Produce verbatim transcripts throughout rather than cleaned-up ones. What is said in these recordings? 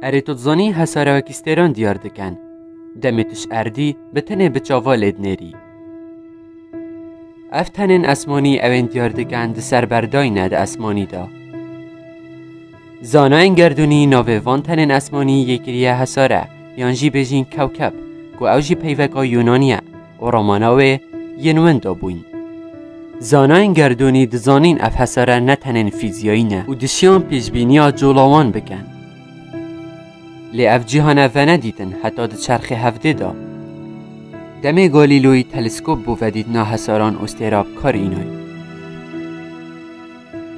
Erê tu dizanî hesara wekî stêran diyar dikin. Demê tu ji erdî bi tenê bi çava lê dinêrî. Ev tenên esmanî ew ên diyar dikin di ser berdayî ne di esmanî de. Zanayên gerdûnî navê van tenên esmanî yê kiriye hesare, yan jî bêjîn kewkeb, ku ew jî peyveka Yûnanî ye û romana wê yên winda bûyn. Zanayên gerdûnî dizanîn ev hesare ne tenên fîziyayî ne û dişiyan pêşbîniya cola wan bikin. Lê ev cîhane venedîtin heta di çerxê hevdê de. Demê Galîloyî teleskop bo vedîtina hesaran û stêra bi kar înay.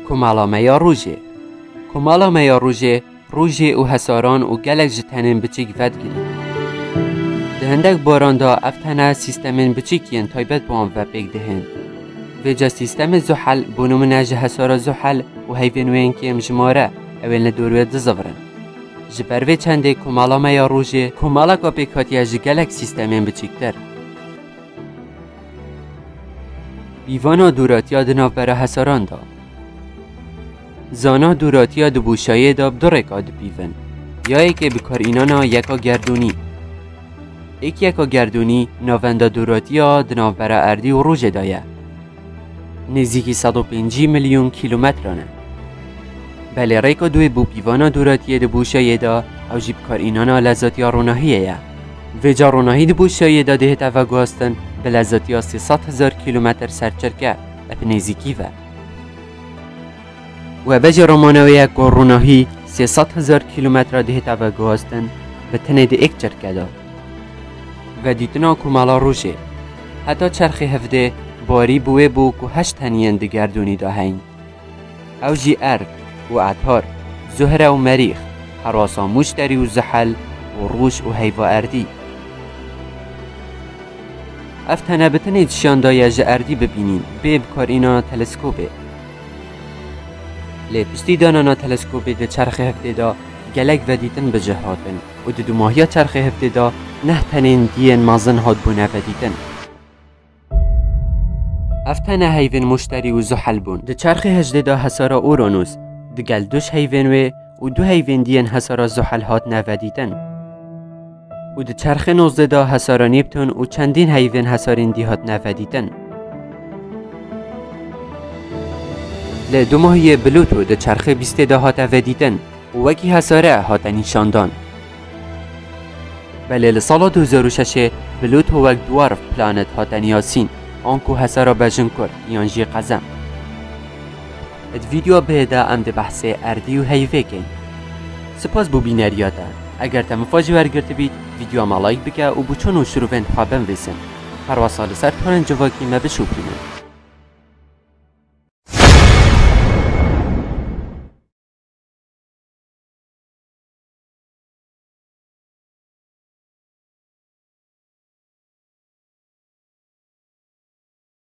Komela me ya rojê. Komela me ya rojê, rojê û hesaran û gelek ji tenên biçîk vedigirî. Di hindek baran de ev tene sîstemên biçîk yên taybet bi wan ve pêk dihên. Vêca sîstemê Zuhel, bo nimûne ji hesara Zuhel û heyvên wê yên kêm jimare, ew ên li dor wê dizivirin. Ji ber vê çendê komela me ya rojê komeleka pêkhatiye ji gelek sîstemên biçîktir. Pîvana doratiya di navbera hesaran de. Zana doratiya di boşayê de bi du rêka dipîvin. Ya yekê bikarînana yeka gerdûnî. Êk yeka gerdûnî navenda doratiya di navbera erdî û rojê de ye. Nêzîkî sed û pêncî milyon kîlometran e. Belê rêka duê bo pîvana doratiyê di boşayê de, ew jî bikarînana lezatiya ronahiyê ye. Vêca ronahî di boşayê de dihête veguhastin bi lezatiya sê sed hezar kîlometr serçirke, bi nêzîkî ve. We bejê romana wê ye ku ronahî sê sed hezar kîlometre dihête veguhastin bi tenê di êk çirke de. Vedîtina komela rojê. Heta çerxê hevdê barî bi wê bû ku heşt teniyên di gerdûnî de heyn. Ew jî erd û etar, Zuhre û Merîx, herwasa Mûşterî û Zuhel û roj û heyva erdî. Ev tene bi tenê dişiyan daye ji erdî bibînîn, bê bikarînana teleskopê. Lê piştî danana teleskopê di çerxê heftê de gelek vedîtin bi cih hatin û di dumahiya çerxê heftê de neh tenên diyên mezin hatbûne vedîtin. Ev tene heyvên Muşterî û Zuhel bûn. Di çerxê hejdê de hesara Uranos, digel du ji heyvên wê û du heyvên diyên hesara Zuhel hatine vedîtin. Û di çerxê nozdê de hesara Neptun û çendîn heyvên hesarên dî hatine vedîtin. Lê dumahiyê Pluto di çerxê bîstê de hate vedîtin û wekî hesare hate nîşandan. Belê li sala du hezar û şeşê Pluto wek dwarf planet hate niyasîn, anku hesara bejinkur yan jî qezem. Di vîdyoya bihê de em di behsê erdî û heyvê keyn. Spas bo bîneriya te. Eger te mifa jî wergirtibît, vîdyoya me like bike û bo çon û şirovên xwe binvîsin. Herwesa li ser torên civakî me bişopînin.